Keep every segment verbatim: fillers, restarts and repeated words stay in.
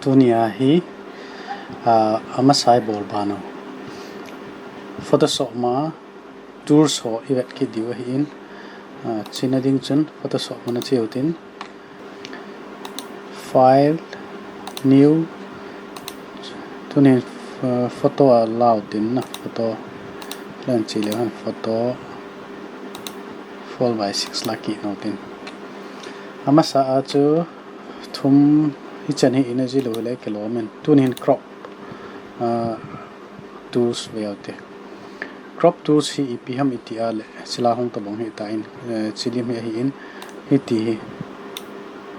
Tunia hi, ah, amasa i bol ban u. Photoshop ma tools ho i vet kit diu ahin, ah, chena ding chun Photoshop ma na che utin, File, New, tunin, ah, photo a lau tin na, photo, len chi le han, photo, four by six la kit utin. Amasa a chu thum hi chan hi ina ji lo le ke lo men. Tunin crop, ah, tools ve u te. Crop tools hi ipi ham iti a le, sila hung to bang hi ta in, eh, chilim hi ahi in, hiti hi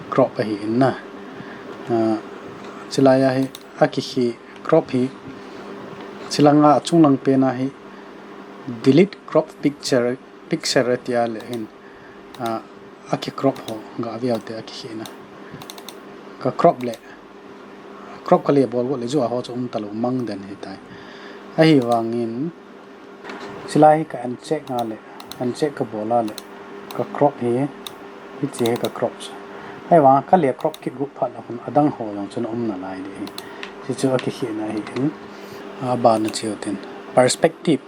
crop ahi in na. Ah, chila ya hi, a ki hi crop hi, chila nga a chung lang pe na hi, delete crop picture, picture ati a le hin, ah, a ki crop ho, ga ve u te a ki hi na. Ka crop le, crop ka le bol go le ju a ho chu um ta lo mang den hi tai. Ahi vangin, chila hi ka uncheck nga le, uncheck ka bol a le, ka crop hi, hi chi hi ka crop chu. Ahi vang ka le crop kit gu phat la hun adang ho jong chun um na lai di hi. Chi chu a ki hi na hi in, a ba na chi u tin. Perspective.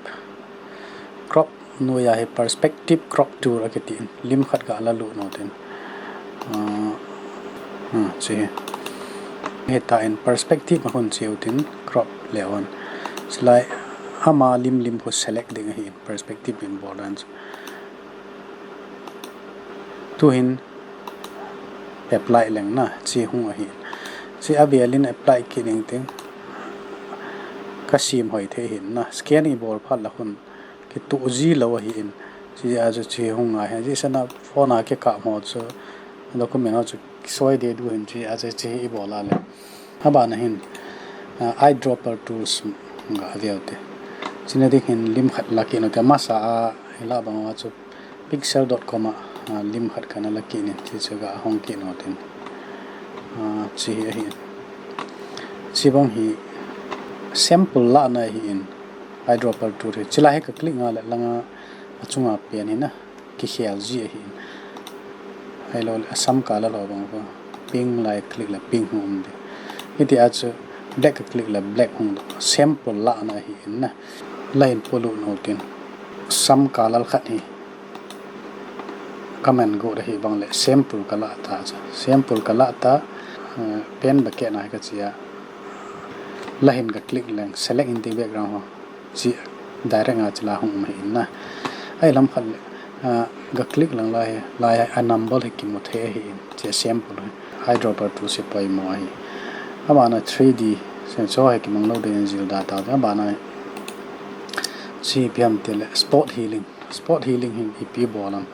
Crop noi a hi perspective crop tool a ki tin. Lim khat ka la lu no tin. Ah, ah, chi hi. Hi ta in perspective a hun chi u tin crop le on. Chilai ama lim lim ko select ding hi in perspective in bol dan. Tuhin apply leng na, chi hung ahi. Chi a bialin apply kit ding ting. Ka sim hoi thei hin na, scan i bol phat la hun, ki tu ji lo ahi in. Chi a chu chi hung a hin, chi sana phone a ki ka mo chu, document ho chu soi de du hin chi a chu chi i bol a le. Abana hin, ah, eyedropper tools ga ve u te. China ding hin lim khat la kit u te. Amasa a, ila bang a chu pixel dot com a, ah, lim khat kana la kit in. Chi chu ga hong kit u tin. Ah, chi hi ahi. Chi bang hi sample la na hi in. Eyedropper tool hi. Chila hi ka click nga le langa achunga pen hi na. Ki khel ji ahi in. Ahilou le, a sam color lo bang ko. Pink lai click le pink hung um de. Hiti a chu black click le black hung de. Sample la na ahi in na. Line polu no tin. Sam color khat hi. Ka man go da hi bang le sample ka la ta chu. Sample ka la ta, eh, pen ba ke na ka chia. La hin ka click leng select in the background ho. Chi direct nga chila hung um hi in na. Ai lam khat le, ah, ga click lang lai, lai a number hi kimu thei hi in. Chi sample hi. Eyedropper tool si poimo hi. Abana three D sensor hi kimang lo de in zil da ta. Abana chi piam te le spot healing. Spot healing hin ipi bolam.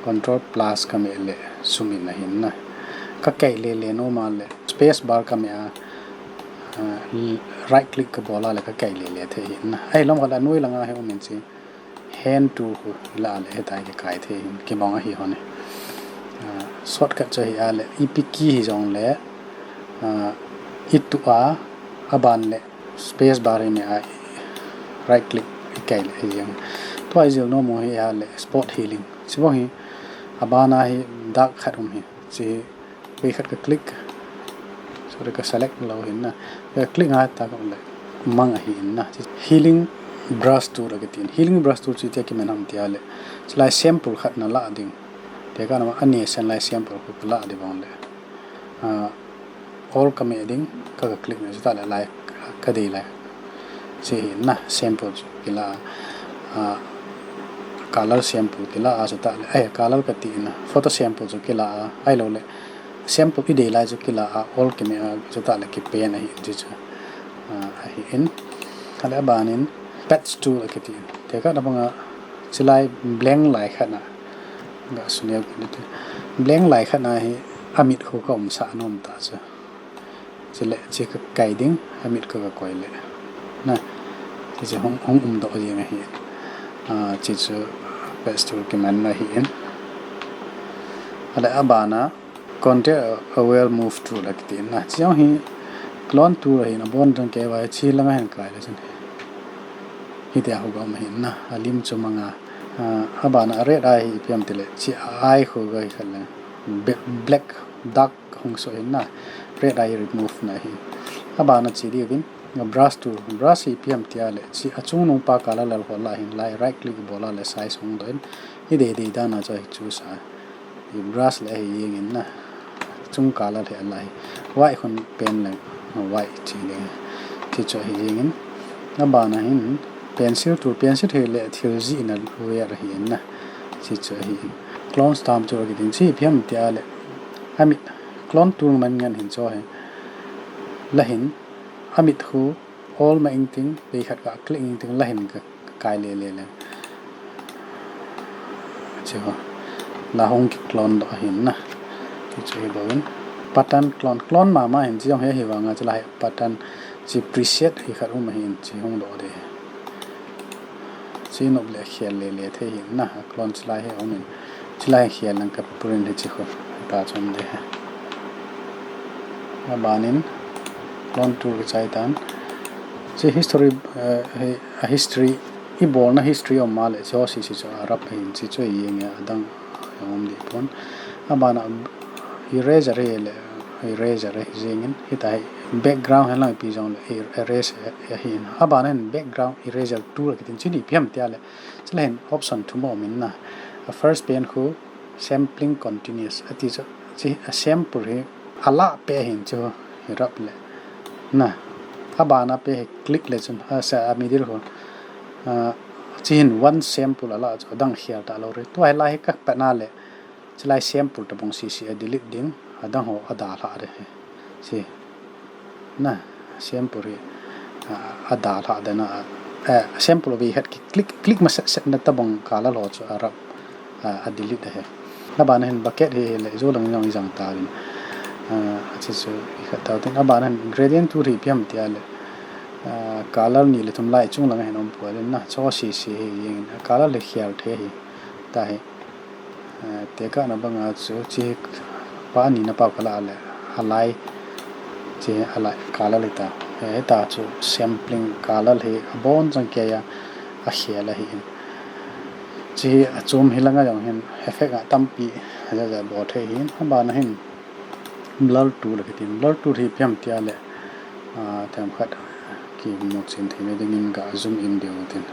Control plus ka me le sum in na hin na. Ka kai le le no ma le. Space bar ka me a, ah, right click ka bola le ka kai le le the hin na. Ai lam ka la nui langa he um in chi. Hand tool khu la le he tai ke kai the hin. Ki bang ahi ho ne. Ah, shortcut chu hi a le. Ipi key hi jong le. Ah, i tu a, aban le. Space bar hi me a. Right click i kai le hi jong. Tua i zil no mo hi a le. Spot healing. Chi bang hi. Abana hi dark khat um hi. Chi Vei khat ka click. Sorry, ka select lo hin na. Ka click nga ta ka le mang ahi in na. Healing brush tool a ka tin. Healing brush tool chu tia ki men ham tia le. Chilai sample khat na la ding. Te ka na ma ani sen lai sample ko ka la ding bang le. Ah, all ka me ding ka ka click na chu ta le lai ka dei lai. Chi hi na sample chu kila, ah, color sample kila a chu ta le, eh, color ka ti na, photo sample chu kila a, ai lo le, sample i dei lai chu kila a, all ki me a chu ta le ki pen ahi in chi chu, ah, ahi in. Ale aban in patch tool a ki ti in. Te ka na bang a, chilai blank lai khat na, ga su neo ki ni te. Blank lai khat na hi, a mit khu ka um sa nom ta chu. Chile, chi ka kai ding, a mit ka ka koi le. Na, chi chu hung, hung um doh jing ahi. Ah, chi chu patch tool ki man na hi in. Ale abana, context aware move tool a ki ti na. Chi jong hi clone tool ahi na, bon dang ke vai, chi langa hin kai le chun. Hi te a hu ga um ahi na, a lim chu manga. Ah, abana a red eye hi piam ti le, chi a eye khu ga hi khat le. Be-, black, dark, hung soh hin na, red eye remove na hi. Abana che diuvin, brush tool, brush hi ipi ham tia le, chi achungnung pa color lal ho lah hin, lai right click bol a le size hung doh in, i dei dei dan a chu hi choose a. I brush le hi jeng in na, chung color hi a lah hi. White hon pen le, white chi le, chi chu hi jeng in. Abana hin, pencil tool, pencil hi le, thil jih na wear hi in na, chi chu hi in. Clone stamp tool kitin chi ipi ham tia le, amit, clone tool man ngen hin chu hi. La hin, amit khu, all ma ing ting, vei khat ka click ing ting, la hin ka, ka kai le le le. Chi ho. La hung ki clone doh hin na. Ti chu hi bou in. Pattern clone, clone mama hin chi jong hi hi vang a chi la hi pattern chi preset hi khat um hin chi hung doh de. Chi nop le khel le le thei hin na. Clone chi la hi um in. Chi la hi khel lang ka print hi chi ho. Ta chom de. Aban in clone tool ka chai tan. Chi history, eh, hi, a history, i bol na history um ma le, chi ho si si chu a rap hin, chi chu i jeng a dang um di pon. Abana eraser hi le, eraser hi jeng in, hi ta hi background hi lang pi jong le, er-, erase hi hin. Abana hin background eraser tool kitin chi ni ipi ham tia le, chi la hin option thum um in na. A first pen khu, sampling continuous, ati chu, chi, a sample hi, a lah pe hin chu, hi rap le. Na, abana pe hi click le chun, a sa, a middle ho. A, chi hin one sample a lah chu, adang khel ta lou re. Tua hi la hi ka pe na le, chi lai sample ta bong si si a delete ding, adang ho a da hla de hi. Chi. Na, sample hi, a, a da hla de na, a, a, sample vei khat ki click, click ma set set na ta bong color ho chu a rap, a, a delete de he. Abana hin bucket hi, hi le, zo lang jong i jang ta vin. A, a chi chu i khat ta tin. Abana hin gradient tool hi ipi ham tia le, a, color ni le thum lai chung lang hin um poi le na, cho si si hi jeng in. Color le khel the hi. Ta hi. Eh, tekahna banga chu, chi hi pa ani na pau ka la le, a lai, chi hi a lai color le ta. Eh, ta chu sampling color hi a bon chang kei a, a khel a hi in. Chi hi a chom hi langa jong hin effect a tampi, a ja ja bol thei hin, abana hin. Blur tool kitin, blur tool hi ipi ham tia le, a, themkhat kimu chen theina dingin ga zoom in diu tin.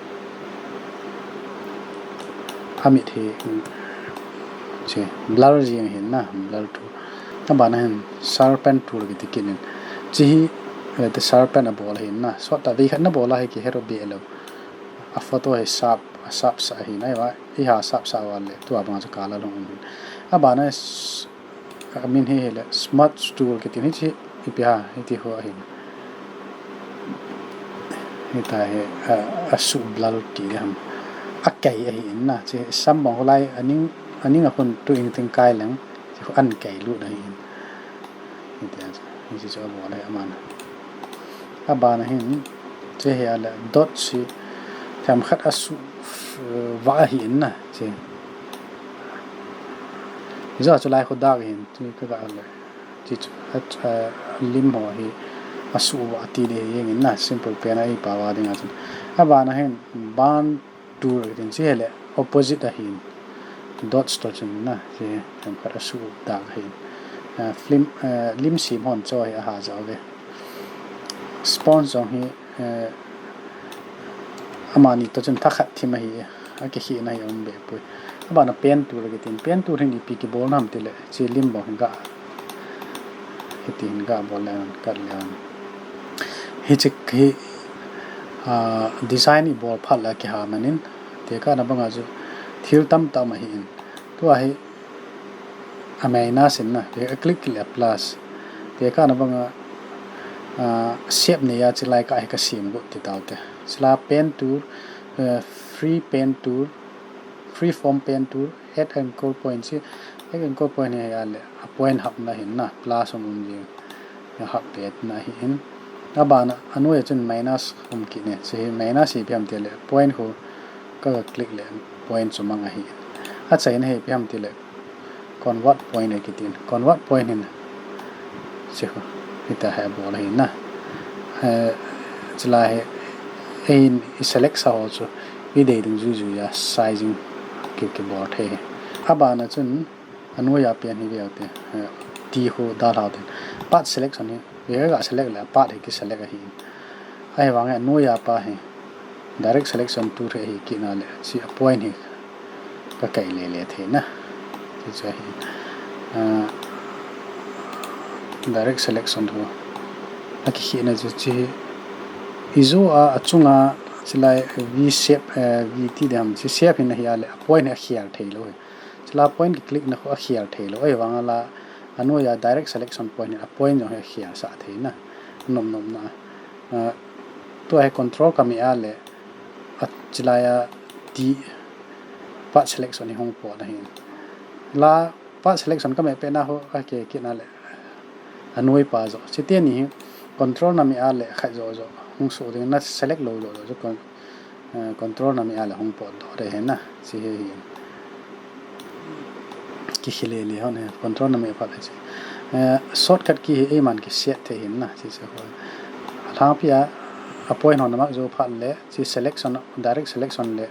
Amit hi, chi, blur jing hin na, blur tool. Abana hin sharpen tool kiti kit in. Chi hi, eh, te sharpen a bol hin na. Sot ta vei khat na bol a hi ki hero be lo. A photo hi sharp, a sharp sa hi na, i ha sharp sa va le, tua bang chu color hung um hin. Abana s-, a min hi hi le, smudge tool kitin hi chi, ipi ha, hiti ho ahin. Hita hi, a, a su blur ti le ham. A kei ahi in na, chi sam bang ho lai, aning, aning a hun tu ing ting kai leng, chi ho an kei lut ahi in. Hiti a, hiti chu a bol ahi aman. Abana hin, chi hi a le, dot chi, themkhat a su, eh, va ahi in na, chi. Hijo chu lai khu dark hin, chi ka ga le. Chi chu, a, a, lim ho hi, a su va ti le hi jeng in na, simple pen a i pa va ding a chun. Abana hin, burn tool kitin chi hi le, opposite ahin. Dots to chun na, chi themkhat a su dark ahin. A, film, a, lim sim hon cho hi a ha ja ve. Sponge jong hi, eh, amani to chun thakhat thim ahi, a kikhihna hi um be pui. Abana pen tool kitin, pen tool hin ipi kibol nam ti le, chi lim bang hin ga, hiti hin ga bol le, kat le. Hichi hi, ah, design i bol phat le kiha manin, tekahna banga chu thil tam tam ahi in. Tua hi, a minus in na, a click le plus. Tekahna banga, ah, shape nei a chi lai ka hi ka sim got ti tau te. Chi la pen tool, eh, free pen tool, free form pen tool, add anchor point chi, add anchor point hi a le, a point hapna hin na, plus um um jing. A hap pet na hi in. Abana, a noi a chun minus um kit ne. Chi hi minus hi ipi ham ti le, point khu ka click le, point chu mang ahi. A chaina hi ipi ham ti le, convert point a kitin. Convert point hin. Chi khu, hita hi a bol ahi na. Eh, chi la hi, eh, in i select sa ho chu, i dei ding jui jui a sizing ki, kibol thei. Abana chun, a noi a pen hi ve te. Eh, ti ho dalhau tin. Path selection hi, hi ga select le, path hi kiselect ahi. Ahivang hi, anoiya pa hi, direct selection tool hi ahi kit na le, hiche a point hi, kakai lele thei na. Hiche hi, ah, direct selection ho. Akikhehna chu hiche hi, ijou a, achunga, hiche lai V shape, eh, V ti ding ham, hiche shape hi nahi a le, a point hi akhel thei lou hi. Hiche la point kiclick na khu akhel thei lou. Ahivang a la, anoiya direct selection point hi a point jong hi akhel sah thei na. Nom nom na. Ah, tua hi control kameh a le, a hiche laiya ti path selection hi hung pot ahi. La path selection kameh pet na ho, akikit na le, anoi pa joh. Hiche teni hi control nameh a le khat joh joh hung soh ding na, select lou joh joh chu con-, eh, control nameh a le hung potdoh ding ahi na. Hiche hi hi. Kikhel lele hon hi, control nameh phat hiche. Eh, shortcut key hi eiman kiset thei ahi na, hiche chu ho. Alhangpi a, a point ho namark jou phat le, hiche selection, direct selection le,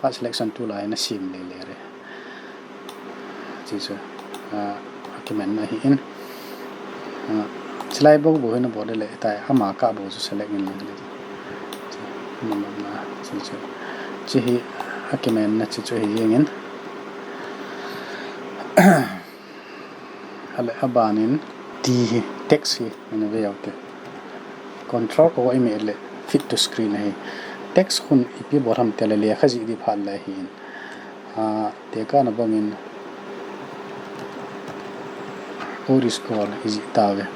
path selection tool a hi nasim lele ding. Hiche chu, ah, akiman ahi in. Ah, hiche lai bou bou hi nabol le, tai, ama kah bou chu select in lang. Hiche hi akiman na, hiche chu hi jeng in. Ale, aban in ti hi, text hi, ina ve ute. Control O imeh le fit to screen ahi. Text khun ipi bol ham tile lekha jih ding phat le ahi in. Ah, tekah na bang in, old is gold ijih tauve.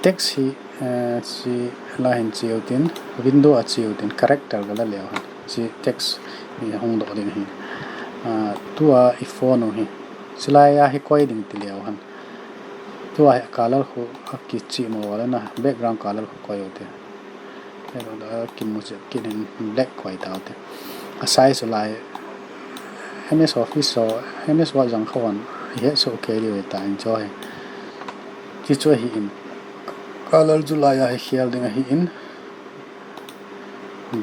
Text hi, eh, hiche lai hin che utin, window a che utin, character gala leu hen. Hiche text hi hung doh ding ahi. Ah, tua i font u hi. Hiche laiya hi koi ding ti leu hen. Tua hi color khu akichih mo le na, background color khu koi ute. Hei lo da kimu jep kit in black koi taute. A size u lai M S Office so, M S Word jong kha wan, ihet soh kei diu ta in chu hi. Hiche chu ahi in. Color chu laiya hi khel ding ahi in.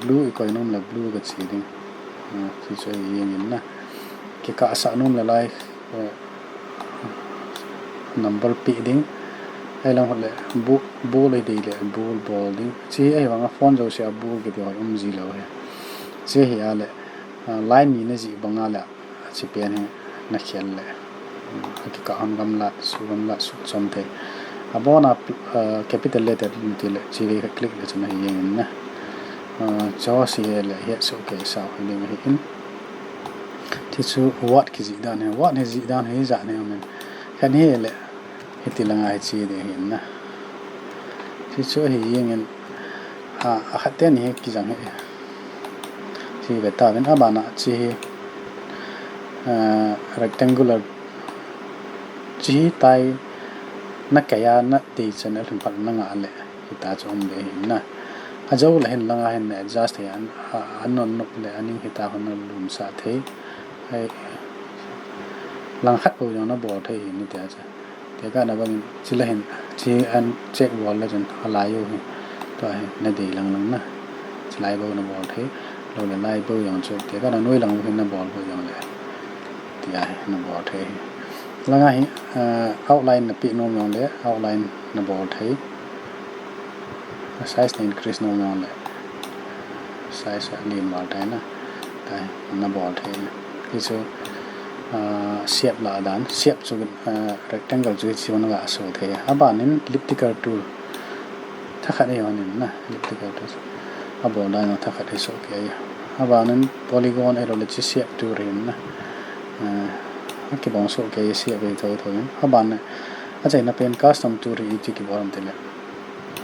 Blue i koi nom le blue kache ding. Ah, hiche chu ahi jeng in na. Kikah sah nom le lai, eh, number peh ding. Ahilang hot le bu-, bold hi dei le bold bol ding. Hiche hi ahivang a font jouse a bold kiti ho um ji lou hi. Hiche hi a le, ah, line ni najih bang a le, hiche pen hi nakhel le. Akikah hon gamlat, su gamlat, sut chom thei. Abon a, ah, capital letter nati le, hiche hi click le chun ahi jeng in na. Ah, hiche hi le, het soh kei sau hi ding ahi in. Hiche chu word kijih dan hi, word hi jih dan hi jat ni amen. Khat hi le, hiti langa hiche ding ahi in na. Hiche chu ahi jeng in, ah, akhat teni hi kijang hi. Hiche ve tauvin, aban a hiche hi, ah, rectangular, hiche hi tai na kei a na dei chan a lhun phat na ngah le. Hita chu um ding ahi na. Ajou le hin langa hin na adjust thei, an, a, an non nok le aning hita hon na lum sah thei. Hei, lang khat bou jong na bol thei hi ni tia chu. Tekah na bang in, hiche la hin, hiche an check bol le chun, alai u hi. Tua hi, na dei lang lang na. Hiche lai bou na bol thei. Lo le lai bou jong chu. Tekah na noi lang u hin na bol bou jong le. Tia hi, na bol thei hi. Langa hi, ah, outline na peh nom jong le, outline na bol thei. Size na increase nom jong le. Size a lim val tai na. Tai, na bol thei. Hichu, ah, shape la dan. Shape chu, ah, rectangle chu hichu na ga so thei. Aban in elliptical tool. Thakhat hi hon in na. Elliptical tool. Abol dan thakhat hi so kei. Aban in polygon ahilou le hiche shape tool hi na. Ah, akibang so kei shape hi tho tho in. Aban in, achaina pen custom tool hi iti kibol ham tile.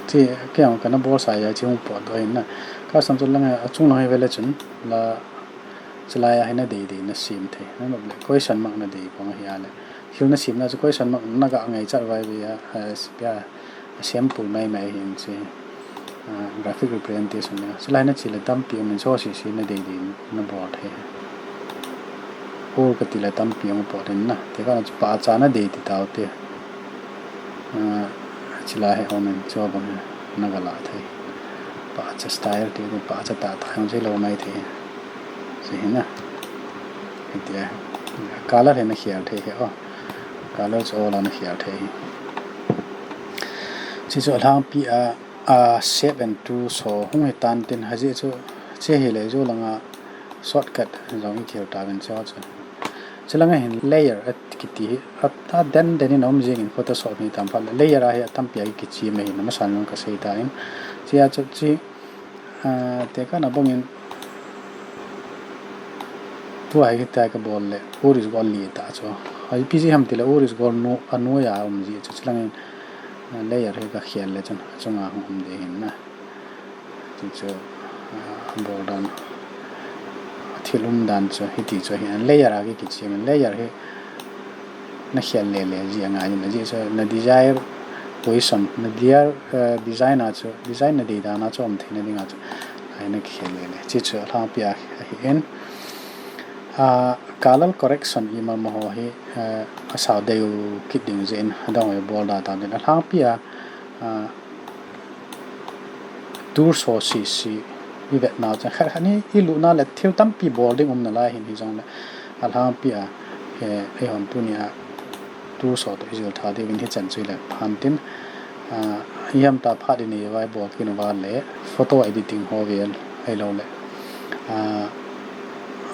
Hiche, kei jong kana bolsa a, hiche hung potdoh ahi na. Custom chu langa, achung lang hi vele chun, la, hiche laiya hi na dei dei na sem thei. Na nop le, question mark na dei pang ahi a le. Thil na semna chu question mark na ga ngaichat vai vai a, a, a, a sample mai mai ahi in hiche. Ah, graphic representation le. Hiche lai na che le tampi um in, hiche sese na dei dei na bol thei. All kati le tampi um pot in na. Tekah na chu pahcha na dei ti taute. Ah, hiche lai hi hon in, hiche bang hi na ga la thei. Pahcha style ti, pahcha tah tah jong hilou mai thei. Hiche hi na. Hitia. Color hi na khel thei hi o. Color chu all a na khel thei hi. Hiche chu alhangpi a, a shape and tools ho hung hi tan tin, hijeh chu hiche hi le jou langa shortcut jong i thil tauvin hiche ho chu. Hiche langa hin layer a kiti hi, a, a den den in a um jing in Photoshop hi tam phat le layer a hi atampi a kichem ahi, na masan jong ka sei tan. Hiche a chu hiche, a, tekahna bang in tua hi hitia ka bol le, u ris gol li ta chu. Ipi jeh ham tile u ris gol nu, a nu a um jeh chu hiche langa hin, a, layer hi ka khel le chun, achunga hung um ding ahin na. Hiche chu, a, bol dan, thil um dan chu, hiti chu hi, layer a ki, kichem in, layer hi na khel le le jeh angai in, ajeh chu na desired position, na desired, eh, design a chu, design na dei dan a chu um theina dinga chu, ahi na khel le le. Hiche chu alhangpi a ahi in, a, color correction ima ma ho hi, eh, asao deu kit ding jeh in, adang ho bol da tan tin, alhangpi a, a, tools ho sese i vet nau chun khat khat ni i lutna le thil tampi bol ding um nalai hin, hijongle alhangpi a, he, eihon tunia tools ho toh i jil tha diuvin hichan chu i le phan tin, a, i ham ta phat i nei uva i bol kit uva le photo editing ho vel ahilou le, a,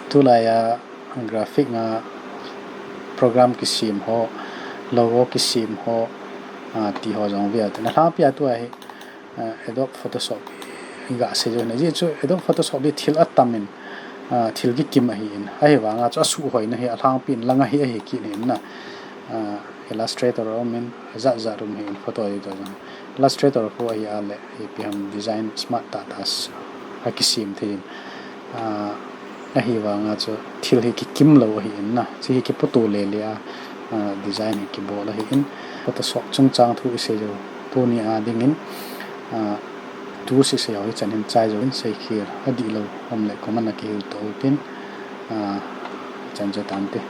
tulai a graphic a program kisem ho, logo kisem ho, a, ti ho jong vel tin. Alhangpi a tua hi, a, Adobe Photoshop i ga sei jou na. Ajeh chu Adobe Photoshop hi thil atam in, a, thil kikim ahi in. Ahivanga chu asuhhoina hi alhangpi in langa hi ahi kit in na. A, Illustrator a um in, ajat jat um ahi in, photo editor jong. Illustrator khu ahi a le, ipi ham design smart tah tah a kisem thei in. A, ahivanga chu thil hi kikim lou ahi in na. Hiche hi kiputo le le a, a, design hi kibol ahi in. Photoshop chungchang thu i sei jou. Tunia dingin, a, tools i sei ho hichan hin chai jouvin, seikhel adih lou um le comment a kihil to u tin, a, chan chu tante.